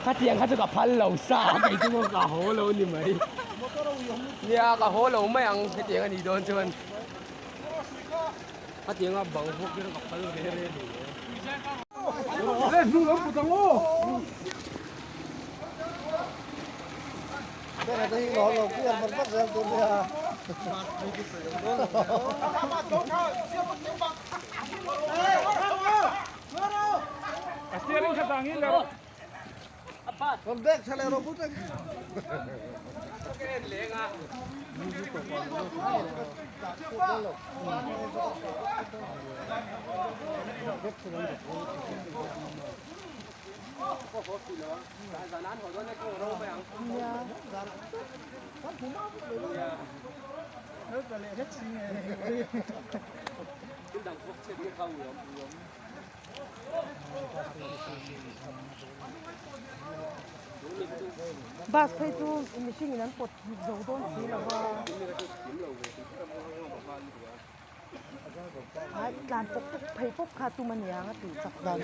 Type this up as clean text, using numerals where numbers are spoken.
Khatiang kha chu ka phal lo sa kei chu maw ka haw lo ni mai. Nia ka haw lo mai ang hetiang a nih dawn chuan. Khatiang a bang bawk hi ka phal ve re ni e. Bus phei chu mihring in an pawt zo dawn si lo va ai tlan pawp pawp phei pawp kha tum aniang a tih chak dan.